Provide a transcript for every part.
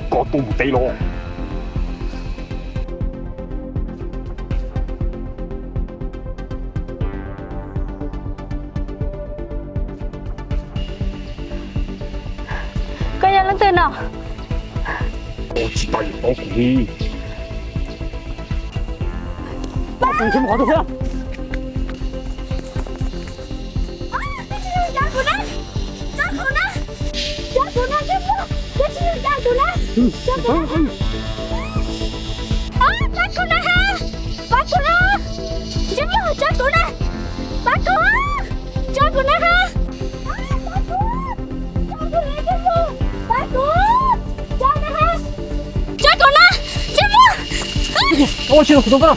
Koj tuaj mus teb los? Koj yog leej twg no? Koj tsis tau yuav tau kuv li. Koj tsis tau yuav tau kuv li. Pab kuv na, pab kuv na, pab kuv na, pab kuv na, ntsej muag, pab kuv na, pab kuv, pab kuv na ha, pab kuv, pab kuv na, ntsej muag, pab kuv, pab kuv, pab kuv, pab kuv na ha, pab kuv na, ntsej muag. Ua tsis los kuv tau koj.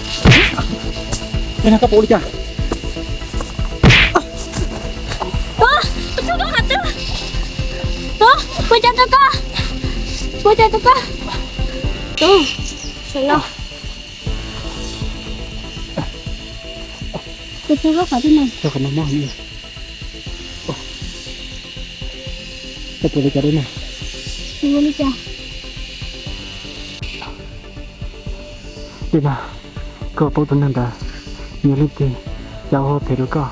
Koj pom ua li cas? Ua, ua cas tau koj? Ua, ua cas tau koj? Ua cas tau koj? Tus, sawv los. Tus, tus, tus, qhov twg no? Qhov no mob heev. Koj puas li cas li na? Ua li cas? Li na, koj paub tus neeg ntawd yog leej twg, cas ua phem rau koj?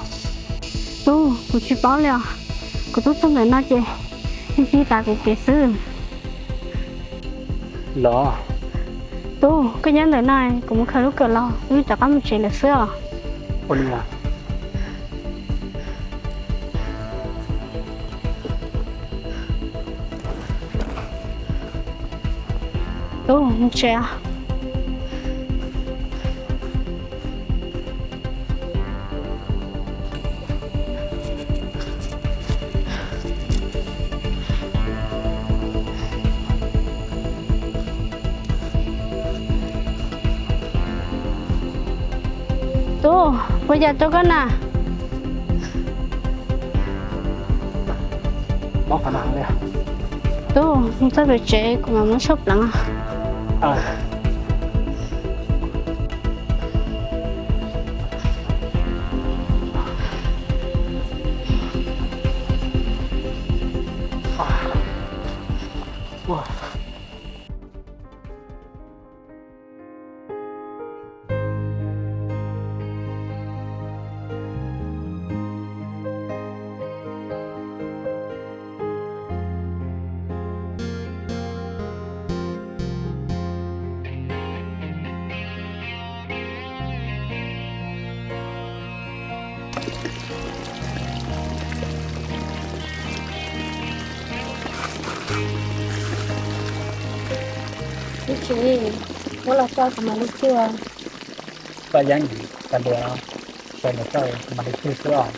Tub, kuv tsis paub li os. Kuv tuaj txog ntawm no ces nws tig tas kuv kev xwb. Los. Tub, koj nyob ntawm no, kuv mus khaws lub kawm los, kuv rov qab mus tsev lawm xwb os. Ua li os. Tub, mus tsev. Tub, ua cas rau koj na? Tub, mus txog pem tsev kuv mam muab tshuaj pleev. Tsis, muab los tso kuv mam li twb. Koj yeej tas li, tso los tso kuv mam li twb xwb os.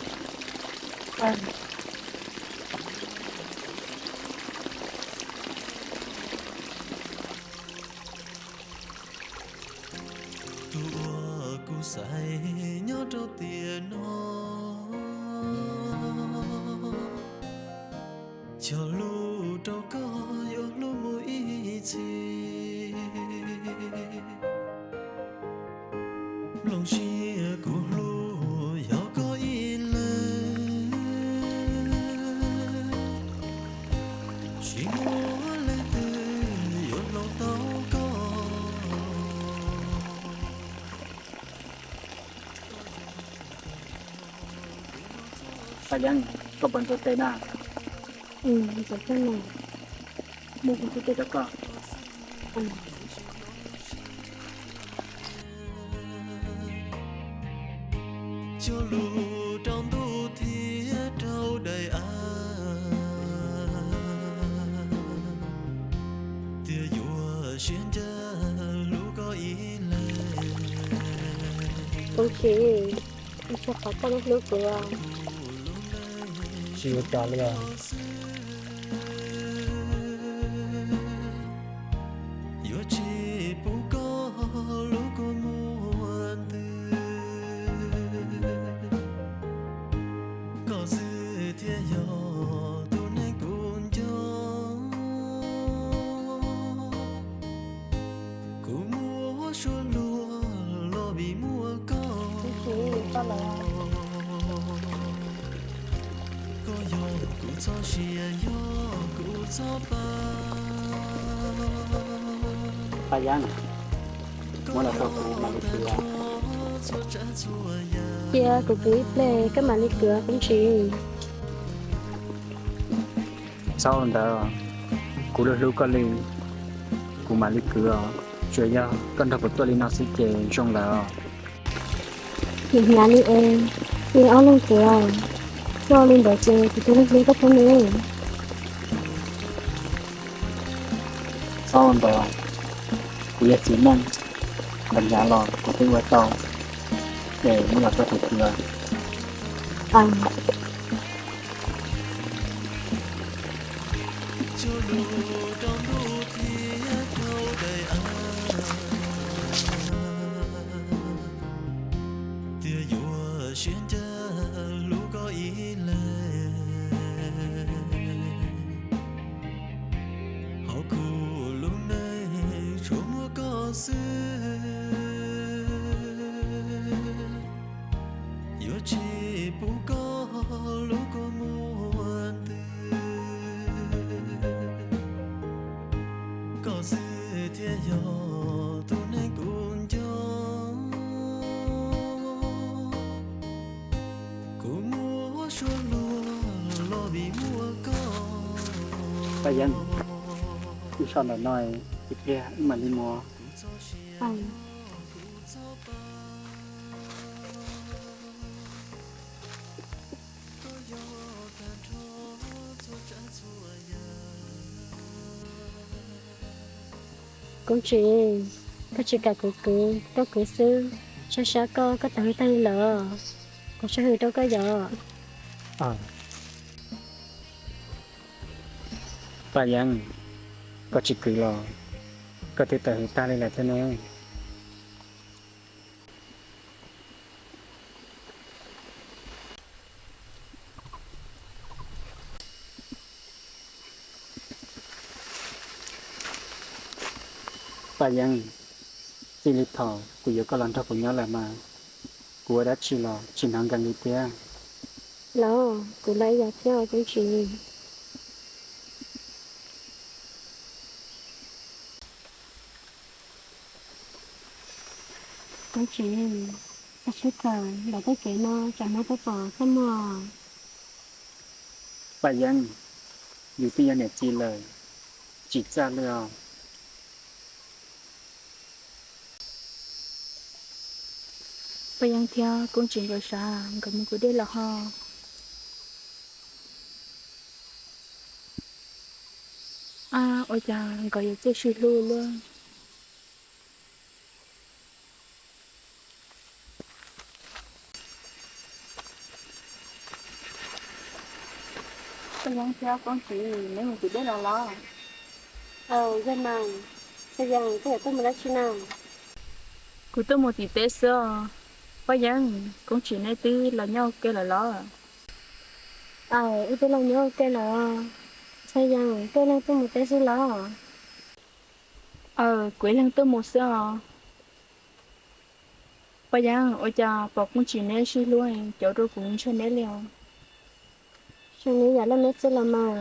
Tus uas kuv xaiv nyob rau tiam no, cog lus rau koj yuav hlub mus ib txhis. Nplooj siab kuv hlub yog koj ib leeg, tsis muaj leej twg yuav hloov tau koj. Paj Yeeb, koj puas ntxuav tes na? Mus kuv ntxuav tes rau koj. Cog lus rau ntuj thiab rau daim av, tias yuav siab ncaj hlub koj ib leeg. Koob Tsis, ua tsaug qhov koj hlub kuv. Tsis ua cas li os. Yuav tsis pub koj lub kua muag ntws, koj xwb thiaj yog tus neeg kuv nco. Kuv muab suab luag los vim muaj koj. Koj yog kuv Paj Yeeb, muab los rau kuv mam li kwv. Cia kuv kwv ib pliag koj mam li kwv Koob Tsis. Txhob ua ntawd, kuv hlub hlub koj li, kuv mam li kwv os. Tsuas yog koj nrog kuv tuaj li no xwb ces zoo lawm os. Nim hnyav li es, cia ob leeg kwv, koj li ntawd ces kuv twb hlub hlub koj thiab ne. Txhob ua ntawd, kuv yog txiv neej, npaum hnyav los kuv twb ua tau, es muab los rau kuv kwv. Tias yuav siab ncaj hlub koj ib leeg, hauv kuv lub neej tsuas muaj koj xwb. Yuav tsis pub koj lub kua muag ntws, koj xwb thiaj yog tus neeg kuv nco. Kuv muab suab luag los vim muaj koj. Paj Yeeb, wb so ntawm no ib pliag wb mam li mus. Koob Tsis, koj tsis kam kuv kwv, koj kwv xwb, saib saib koj, koj tag hwj tag li lawm, kuv saib hwm rau koj yom. Paj Yeeb, koj tsis kwv los koj twb tag hwj tag li lawm thiab ne. Paj Yeeb, txij li thaum kuv yuav koj los nrog kuv nyob lawm mas, kuv ua dab tsi los tsis hnov nkees li thiab. Los kuv los ib yam thiab os Koob Tsis. Koob Tsis, xav sib tham ntawm tej kev no tsam muab peb pom txaj muag. Paj Yeeb, yus twb yog niam txiv lawm, tsis txaj li os. Paj Yeeb thiab Koob Tsis nkawd sab nkawd mus kwv dej los ho. Ab, ua cas nkawd yuav txawj sib hlub luaj. Paj Yeeb thiab Koob Tsis, neb mus kwv dej los los? Aws, yog mas, Ntxhais Yees, koj yuav tuaj mus dab tsi na? Kuv tuaj mus tim teb xwb os. Paj Yeeb, Koob Tsis neb twb los nyob ua ke lawm los? Aws, wb twb los nyob ua ke lawm. Ntxhais Yees, koj ib leeg tuaj mus teb xwb los? Aws, kuv ib leeg tuaj mus xwb os. Paj Yeeb, ua cas pom Koob Tsis neb sib hlub, cov rau kuv ntshai neb li os. Zoo neb yam leej neb xwb los mas,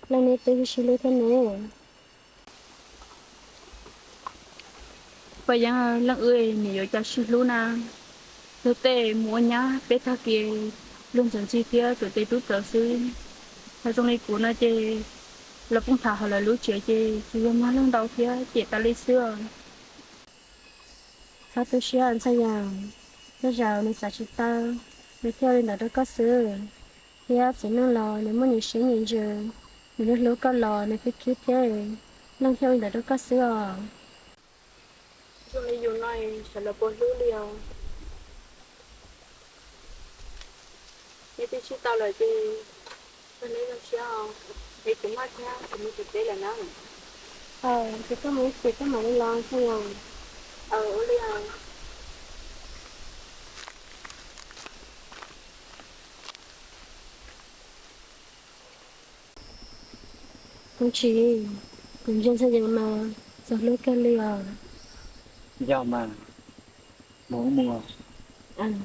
leej neb twb sib hlub thiab ne. Paj Yeeb, leej wb nws yuav cas sib hlub na. Luag tej mus ua nyab peb tag kis luag ntxhi ntxhi thiab tus tes tub rawv xwb. Ho zoo li kuv no ces los poob tham hauv lawv lub tsev ces tsis yog mag luag ntau thiab cem tas li xwb os. Txhob tu siab Ntxhais Yees, tej zaum nws xav tsis tau, nws thiaj ua li ntawd rau koj xwb. Thiab txiv neej los nws muaj nws siab nyiam ntsws, nws hlub hlub koj los nws khib khib thiab, leej thiaj ua li ntawd rau koj xwb os. Zoo li yus no sawv daws puas hlub li os. Neb twb sib tau lawm ces koj neb zoo siab os. Es kuv maj thiab kuv mus tsis teb lawm na. Ces koj mus ib chim koj mam li los Ntxhais Yees. Aws, ua li os. Koob Tsis, kuv ntsia Ntxhais Yees mas txaus hlub kawg li os. Yog mas, mus mus. Aws.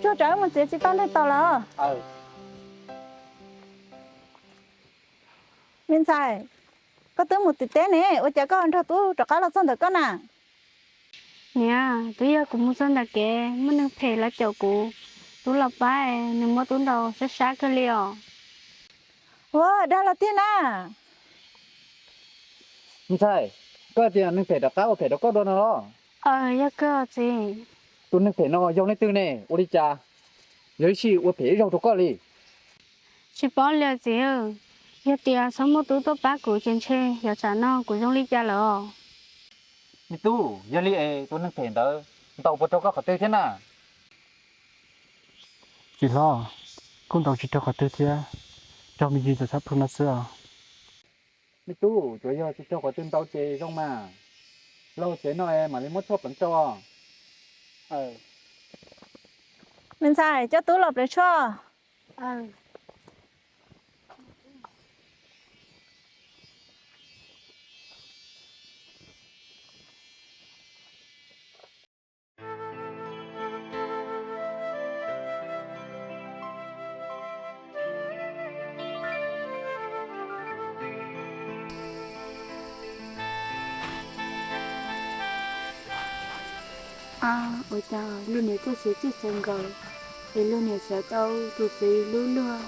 Tsuag, tsam wb mus txiav tsis tau nqi tos lawm. Me ntxhais, koj twb mus tim teb ne, ua cas koj nrog tub rov qab los txog ntawm koj na? Niam, twb yog kuv mus txog ntawm kev muaj neeg phem los caum kuv, tub los pab, nws muab tub ntaus sab sab kawg li os. Ua, dag los tiag na. Me ntxhais, koj tias neeg phem rov qab ua phem rau koj dua no los? Yog kawg txiv. Tus neeg phem no yog leej twg ne, ua li cas yog ib sij ua phem ib zaug rau koj li? Tsis paub li txiv, yog tias txhob muaj tub tuaj pab kuv ces ntshe yav tsam no kuv zoo li cas lawm os. Me tub, yog li es tus neeg phem ntawd ntaus puas raug koj qhov twg thiab na? Txiv hlob, kuj ntaus tsis raug qhov twg thiab, raug me ntsis ntawm thab plhu no xwb os. Me tub, tsuas yog tsis raug qhov twg ntaus ces zoo mas. Los tsev no es mam li muab tshuaj pleev rau. Me ntxhais, coj tub los pleev tshuaj. Ua cas lub niam tuaj xav txij xav nkawm, es lub niam xav tau tus txiv hlub luag,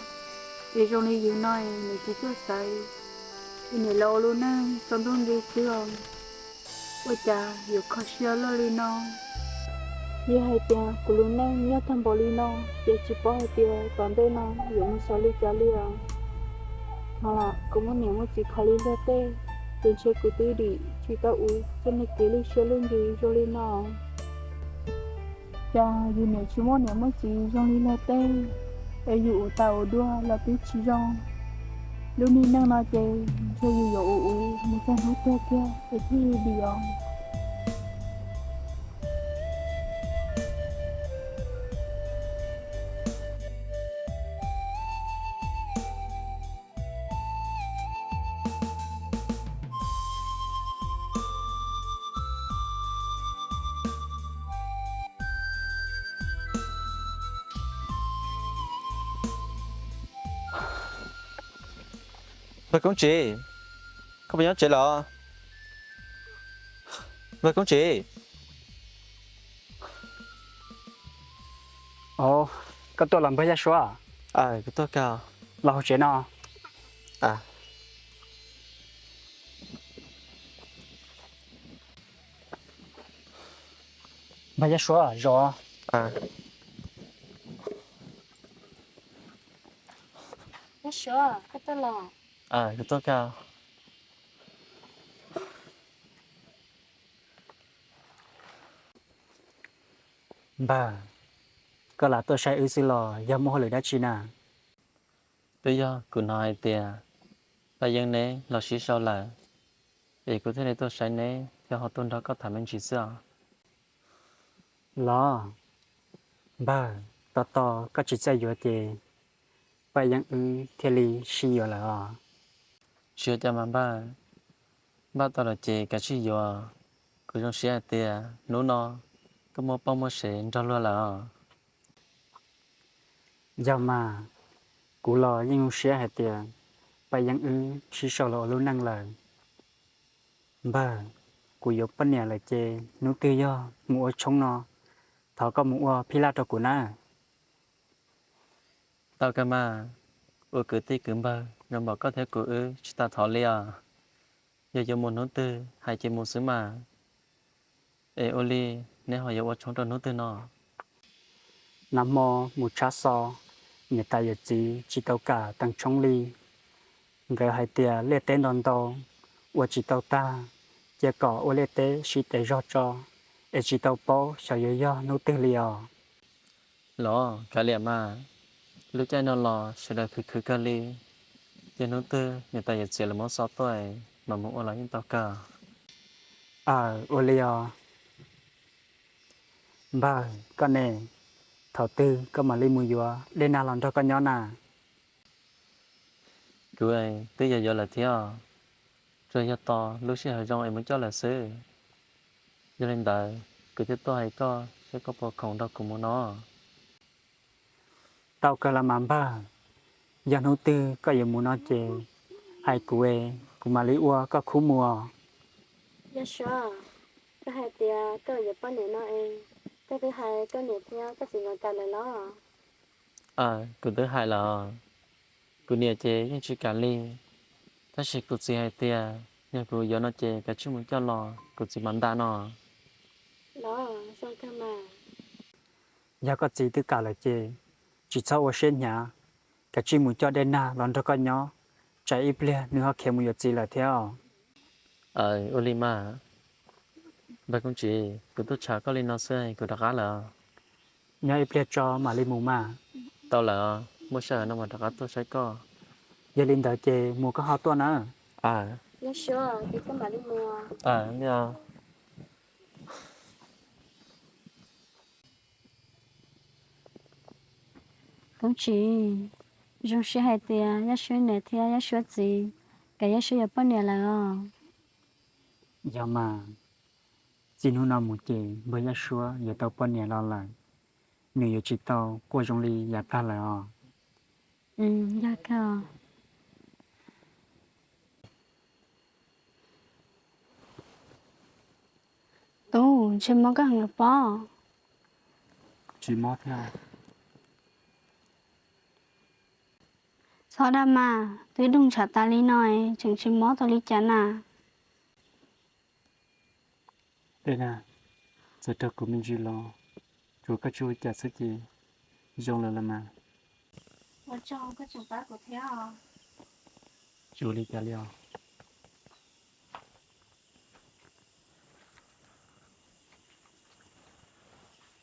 es zoo li yus no nws tsis tuaj xaiv, es niam los ua lub neej tsaus ntuj nti xwb os. Ua cas yuav kho siab luaj li no? Yog hais tias kuv lub neej nyob tag npaum li no, ces tsis paub hais tias tom ntej no yuav mus xaus li cas li os. Ho los kuv muaj niam muaj txiv kho li luag tej, ces ntshe kuv twb dim tsis tau ua txoj me kev lwj siab lwj ntsws zoo li no. Cas yus niam tsis muaj niam muaj txiv zoo li luag tej, es yus ua tas ua dua los twb tsis zoo. Lub niag neej no ces ntshe yus yuav ua ua mus txog hnub tuag kiag es thiaj li dim os. Npawg Koob Tsev, koj puas nyob tsev los? Npawg Koob Tsev. Koj tuaj los npawg Yaj Suav? Kuv tuaj kawg. Los hauv tsev no. Npawg Yaj Suav, zov. Yaj Suav, koj tuaj los? Kuv tuaj kawg. Npawg, koj lam tuaj saib wb xwb los yog muaj hauj lwm dab tsi na? Twb yog kuv hnov hais tias Paj Yeeb neb los sib sau lawm, es kuv thiaj li tuaj saib neb thiab ho tuaj nrog koj tham me ntsis xwb os. Los, npawg, tos tos koj tsis txawj yuav ces Paj Yeeb wb thiaj li sib yuav lawm os. Tsis ua cas mas npawg, npaj tau lawm ces kav tsij yuav. Kuv zoo siab hais tias hnub no koj muaj poj muaj sev nrog luag lawm os. Yog mas, kuv los yeej zoo siab hais tias Paj Yeeb wb sib sau los ua lub neej lawm. Npawg, kuv yuav poj niam lawm ces hnub twg yog mus ua tshoob no, thov koj mus ua phij laj rau kuv na. Tau kawg mas, ua kwv tij kwv npawg zoo npaum koj thiab kuv wb tsis tas thov li os. Yog yuav mus hnub twg hais ces mus xwb mas. Es ua li, neb ho yuav ua tshoob rau hnub twg no? Nag hmo mus tshab xo, niam tais yawm txiv tsis tau kam teem tshoob li. Nkawd hais tias liaj teb ntau ntau, ua tsis tau tag, cia kom ua liaj teb sib tes zog tso, es tsis tau paub xyov yuav yog hnub twg li os. Los kav liam mas, lub caij no los sawv daws khwv khwv kawg li, ces hnub twg niam tais yawm txiv lawv muab xov tuaj mas mus ua los yeej tau kawg. Aw, ua li os. Npawg, koj ne, thaum twg koj mam li mus yuav dej nag los nrog koj nyob na? Kuv twb yog yuav lawm thiab, tsuas yog tos lub sij hawm zoo es mus coj lawm xwb. Yog li ntawd, kuv thiaj tuaj hais koj seb koj puas khoom nrog kuv mus no. Tau kawg los mas npawg, yog hnub twg koj yuav mus no ces hais kuv, kuv mam li ua koj khub mus. Yog Suab, koj hais tias koj yuav poj niam no es, koj twb hais koj niam thiab koj txiv nkawd kam lawm los? Aws, kuv twb hais lawm. Kuv niam ces yeej tsis kam li, tab sis kuv txiv hais tias yog kuv yuav no ces kav tsij mus coj los kuv txiv mam nta no. Los zoo kawg mas. Yog koj txiv twb kam lawm ces tsis txhob ua siab hnyav, kav tsij mus coj Dej Nag los nrog koj nyob, tsam ib pliag nws ho khiav mus yuav txiv lawm thiab os. Aws, ua li mas. Npawg Koob Tsib, kuv tuaj tsham koj li no xwb kuv rov qab lawm. Nyob ib pliag tso mam li mus mas. Tau lawm, muaj sij hawm no mas rov qab tuaj saib koj. Yog li ntawd ces mus koj ho tuaj na. Aws, Suab, ces koj mam li mus. Aws, li os. Koob Tsib, zoo siab hais tias Yaj Suab niam thiab Yaj Suab txiv kam Yaj Suab yuav poj niam lawm os. Yog mas, txij hnub no mus ces npawg Yaj Suab yuav tau poj niam los lawm, nws yuav tsis tau quaj zoo li yav tag lawm os. Yog kawg. Tub, ntshe mob koj heev los pob? Tsis mob thiab. Txhob dag mas, twb doog ntshav tas li no es tseem tsis mob tau li cas na. Dej Nag, txawm raug kuv me ntsis los tsuav koj tsis ua cas xwb ces zoo lawm los mas. Ua tsaug koj tseem pab kuv thiab. Tsis ua li cas li os.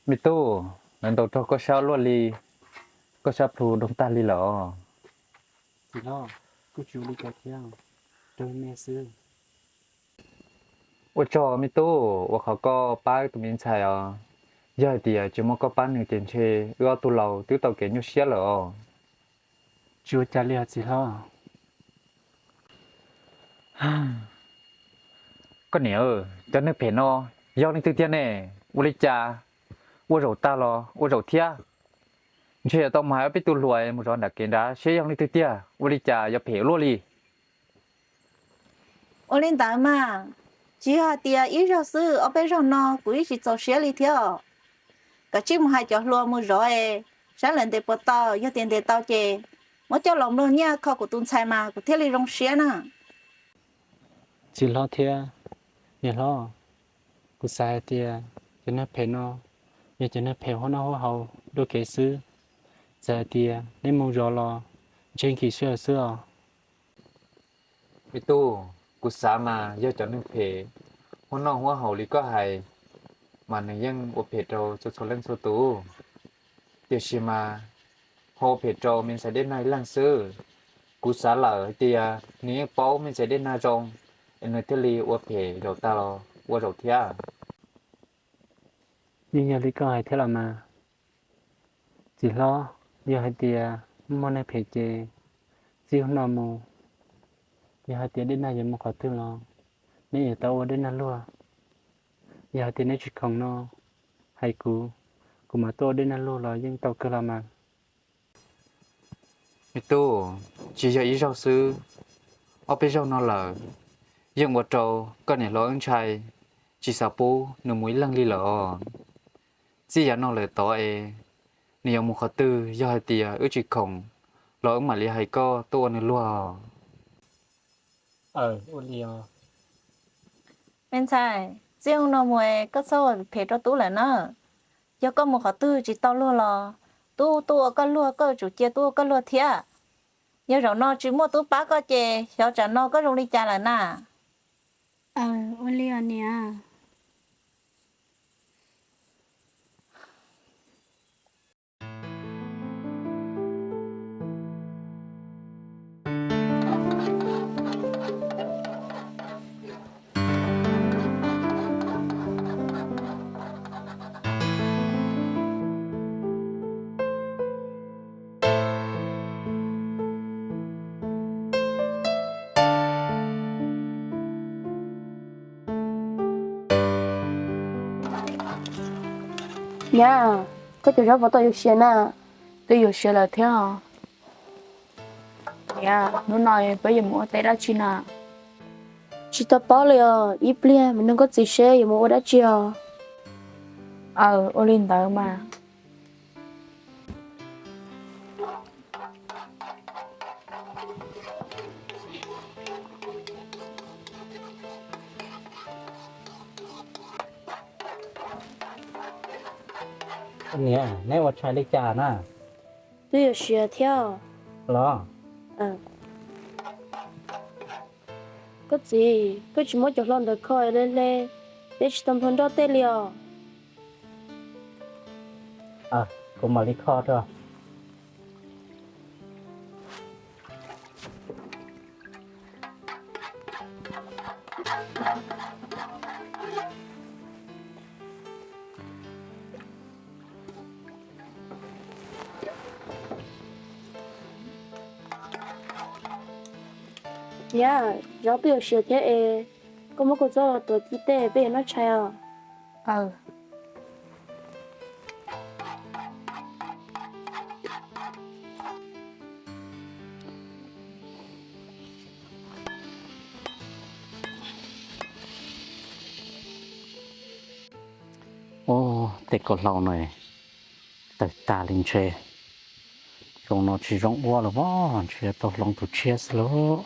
Me tub, lawv ntaus raug koj sab luaj li, koj sab plhu doog tag li lawm os. Txiv hlob, kuj tsis ua li cas thiab, raug me xwb. Ua tsaug me tub uas qhov koj pab tus me ntxhais os. Yog hais tias tsis muaj koj pab nws ces ntshe wb ob tug laus twb tau kev nyuaj siab lawm os. Tsis ua cas li os txiv hlob. Koj niam, cov neeg phem no yog leej twg tiag ne? Ua li cas ua zaum tag los ua zaum thiab? Ntshe yuav tau mus hais ob peb tug hluas mus zov nram kev nrad seb yog leej twg tiag, ua li cas yuav phem luaj li. Ua li ntawd mas, tsis yog hais tias ib zaug xwb, ob peb zaug no kuv yeej tsis txaus siab li thiab. Kav tsij mus hais cov hluas mus zov es saib lawv ntes puas tau, yog tias ntes tau ces muab coj los nplua nyiaj kho kuv tus ntxhais mas kuv thiaj li zoo siab na. Txiv hlob thiab niam hlob, kuv xav hais tias cov neeg phem no yog cov neeg phem huab noj huab haus dua kev xwb. Txawm hais tias neb mus zov los ntshe nkim sij hawm xwb os. Me tub, kuv xav mas yog cov neeg phem huab noj huab haus li koj hais, mas nws yeej ua phem rau txhua txhua leej txhua tus. Tiam sis mas ho ua phem rau me ntxhais Dej Nag ib leeg xwb. Kuv xav lawm hais tias nws yeej paub me ntxhais Dej Nag zoo, es nws thiaj li ua phem zaum tag los ua zaum thiab. Yeej yog li koj hais thiab los mas. Txiv hlob, yog hais tias muaj neeg phem ces txij hnub no mus, yog hais tias Dej Nag yuav mus qhov twg los neb yuav tau ua Dej Nag luag. Yog hais tias neb tsis khoom no, hais kuv, kuv mam tuaj ua Dej Nag luag los yeej tau kawg los mas. Me tub, tsis yog ib zaug xwb, ob peb zaug no lawm, yeej ua rau koj niam hlob wb ntshai, tsis xav pub nws mus ib leeg li lawm os. Txij yav no lawm tod es nws yuav mus qhov twg, yog hais tias wb tsis khoom los wb mam li hais koj tuaj ua nws luag. Aws, ua li os. Me ntxhais, txij hnub no mus koj txhob ua phem rau tub lawm na. Yog koj mus qhov twg tsis tau luag los tub tuaj ua koj luag, koj yuav tsum cia tub ua koj luag thiab. Yog zaum no tsis muaj tub pab koj ces xyov tsam no koj zoo li cas lawm na. Aws, ua li os niam. Nyab, koj cov zaub puas tau yuav siav na? Twb yuav siav lawm thiab. Niam, hnub no peb yuav mus ua teb dab tsi na? Tsis tau paub li os, ib pliag mus nug koj txiv seb yuav mus ua dab tsi os. Aw, ua li ntawd mas. Niam, neb ua tshais li cas na? Twb yuav siav thiab los? Koj txiv, koj tsis muab cov hlau ntawd kho hle hle, peb tsis tau nthua nroj tej li os. Kuv mam li kho rau. Niam, zaub twb yuav siav thiab es, koj muab kua txob los tuav ci tej peb yuav noj tshais os. Ub, tej kaus hlau no tawg tag li ntshe. Zoo no tsis zoo ua lawm os, ntshe yuav tau hloov tus tshiab xwb lauj.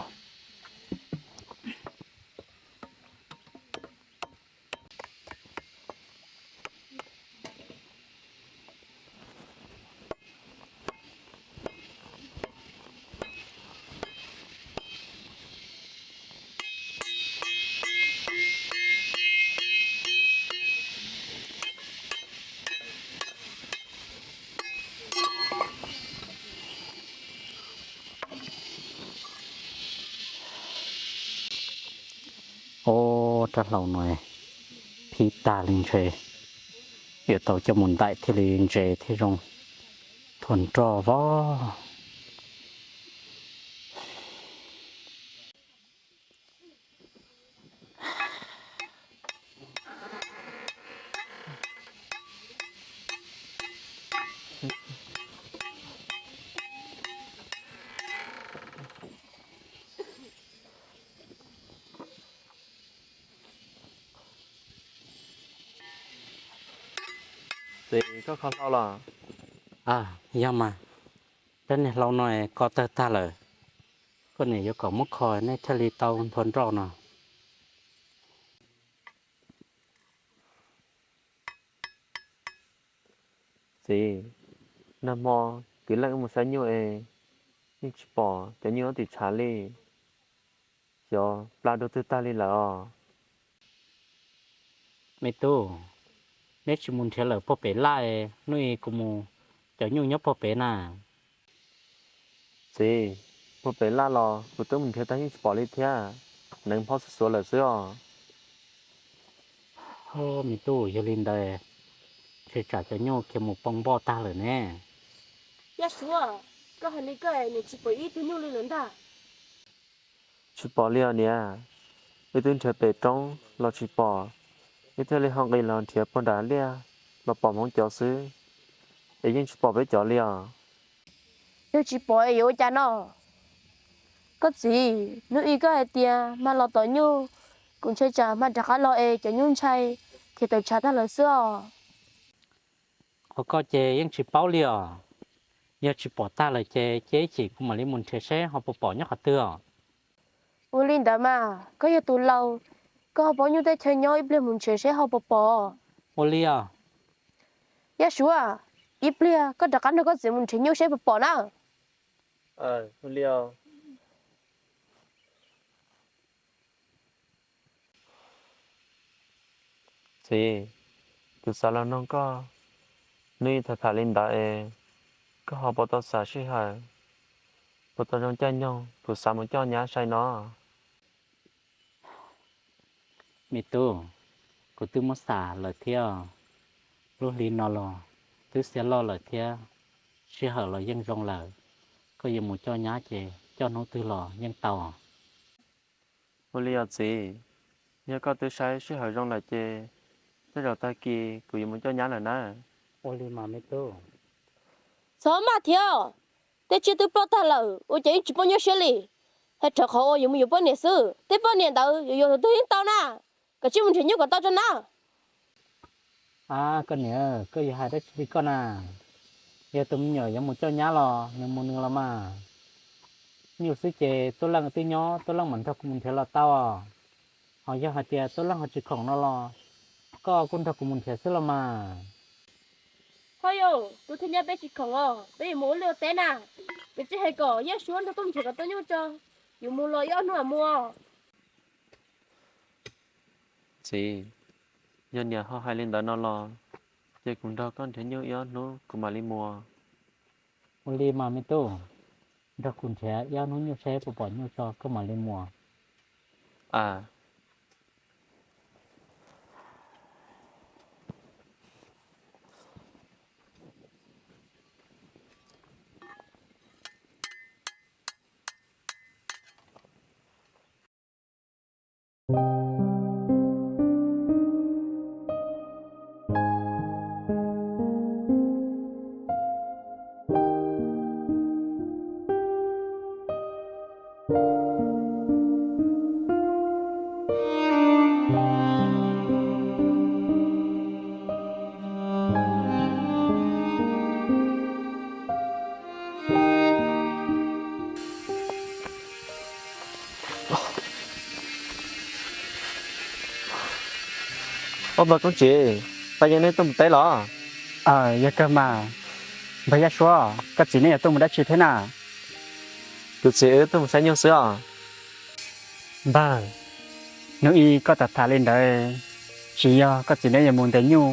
Ub, rab hlau no phib tag li ntshe, yuav tau coj mus ntaim thiaj li ntse thiab zoo, thua nroj vog. Txiv, koj kho hlau los? Yog mas, rab niag hlau no koj tawg tag lawm, koj niam yuav kom muab kho nej thiaj li tau nthua nroj no. Txiv, nag hmo kwv leej wb mus saib nyuj es yeej tsis pom cov nyuj nyob tim tshav li, xyov plam dua twg tag li lawm os. Me tub, neb tsis mus nrhiav lawm puag pem laj, hnub i kuv mus cov nyuj nyob puag pem na. Txiv, puag pem laj los kuv twb mus nrhiav tag yeej tsis pom li thiab, neev phob xuav xuav lawm xwb os. Me tub, yog li ntawd ntshe tsam cov nyuj khiav mus poo npoj tag lawm ne. Yaj Suav, koj hais li koj es nws tsis pom ib tug nyuj li lawm ntag. Tsis pom li os niam, wb twb nrhiav pem roob los tsis pom, wb thiaj li ho nqis los nrhiav puag nram liaj los pom hmoov cov xwb, es yeej tsis pom peb cov li os. Yog tsis pom es yuav ua cas no? Koj txiv, hnub i koj hais tias hma los tom nyuj, kuv ntshai tsam hma rov qab los es cov nyuj ntshai khiav tawm tshav tag lawm xwb os. Qhov koj ces yeej tsis paub li os. Yog tsis pom tag lawm ces cia ib chim kuv mam li mus nrhiav seb ho puas pom nyob qhov twg os. Ua li ntawd mas, koj yog tus laus, koj ho paub nyuj tej chaw nyob, ib pliag mus nrhiav seb ho puas pom. Ua li os. Yaj Suav, ib pliag koj rov qab nrog koj txiv mus nrhiav nyuj seb puas pom na. Txiv, kuv xav los noog koj, hnub i tham tham li ntawd es koj ho puas tau xam sij hawm, puas tau zoo caij nyoog kuv xav mus coj nyab sai no? Me tub, kuv twb muab xam lawm thiab. Lub hli no los twb xiab loj lawm thiab, sij hawm los yeej zoo lawm. Koj yuav mus coj nyab ces coj hnub twg los yeej tau. Ua li os txiv, yog koj twb saib sij hawm zoo lawm ces tej zaum tag kis kuv yuav mus coj nyab lawm na. Ua li mas me tub. Txhob maj thiab, tej tsiaj twb ploj tag lawm ua cas yeej tsis poob nyuaj siab li. Hais rau qhov uas yuav mus yuav poj niam xwb, tej poj niam ntawd yuav yuav thaum twg yeej tau na. Koj cia li mus nrhiav nyuj kom tau tso na. Ab, koj niam, koj yuav hais dab tsi li koj na? Yog tus me nyuam yuav mus coj nyab los nws mus nws los mas. Nyuj xwb ces Tub Leej twb nyob, Tub Leej mam nrog kuv mus nrhiav los tau. Ho yog hais tias Tub Leej ho tsis khoom no los koj kuj nrog kuv mus nrhiav xwb los mas. Ho yog tus thwj nyab peb tsis khoom os, peb yuav mus ua liaj ua teb na. Peb tsis hais kom Yaj Suab nrog koj mus nrhiav kom tau nyuj tso, yuav mus los ib ob hnub mam mus. Txiv, yog niam ho hais li ntawd no los ces kuv nrog koj nrhiav nyuj ib ob hnub kuv mam li mus. Ua li mas me tub, nrog kuv nrhiav ib ob hnub nyuj seb puas pom nyuj tso koj mam li mus. A. Ua, npawg Koob Tsim, pab yeeb neb tuaj mus teb los? Yog kawg mas. Npawg Yaj Suab, koj txiv neb yuav tuaj mus dab tsi thiab na? Kuv txiv wb tuaj mus saib nyuj xwb os. Npawg, hnub ib koj tham tham li ntawd, tsis yog koj txiv neb yuav mus ntes nyuj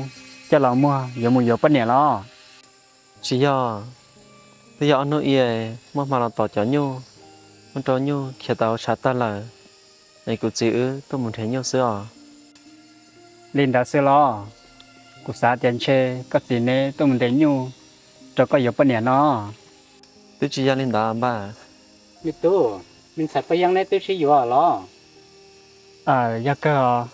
coj los muag yuav mus yuav poj niam los? Tsis yog, twb yog ob hnub ib muaj hma los tom cov nyuj, muab rau nyuj khiav tau tshav tag lawm, es kuv txiv wb tuaj mus nrhiav nyuj xwb os. Li ntawd xwb los? Kuv xav tias ntshe koj txiv neb tuaj mus ntes nyuj rau koj yuav poj niam no. Twb tsis yog li ntawd npawg. Me tub, me ntxhais pab yeeb neb twb sib yuav los? Yog kawg os.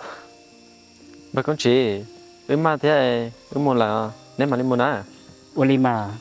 Npawg Koob Tsim, wb maj thiab, wb mus lawm, neb mam li mus na. Ua li mas.